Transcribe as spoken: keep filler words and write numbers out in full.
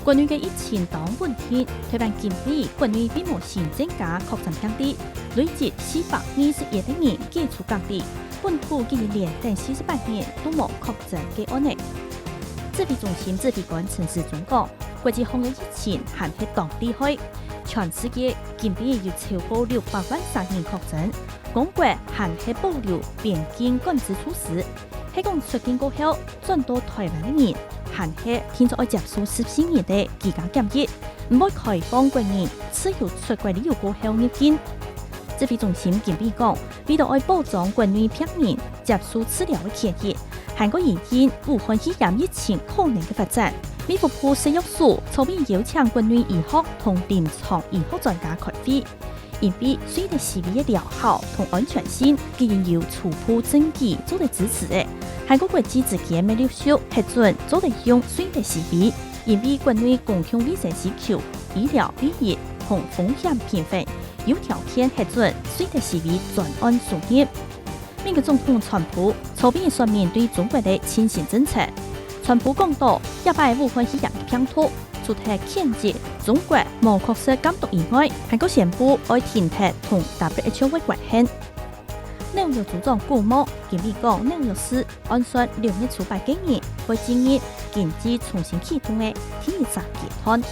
國內个疫情當穩定，臺灣今晡日國內並無新增加確診病例，累積四百二十一个人解除隔離，本土竟然連等四十八日都無確診个案例。指揮中心指揮官陳時中講，國際上个疫情還係當厲害，全世界今晡日有超過六百萬儕人確診， 中國還係保留邊境管制措施，係講出境過後轉到臺灣个人，還係定著愛接受十四日个居家檢疫，毋會開放國人自由出國旅遊過後入境。指揮中心今晡日講，為著愛保障國內病人接受治療个權益，還過因應武漢肺炎疫情可能个發展，衛福部食藥署昨晡邀請國內醫學同臨床醫學專家開會， 因為瑞德西韋个療效同安全性既經有初步證據做得支持个，還過國際之間乜陸續核准做得用瑞德西韋，因為國內公共衛生需求、醫療利益同風險評分，有條件核准瑞德西韋專案輸入。 美國總統川普昨晡日說明對中國个清零政策。川普講到，這擺武漢肺炎个病毒，除忒譴責中國無確實監督以外，還過宣布愛停忒同W H O个關係。紐約州長古莫今晡日講，紐約市按算六月初八个日會進入經濟重新啟動个第一隻階段。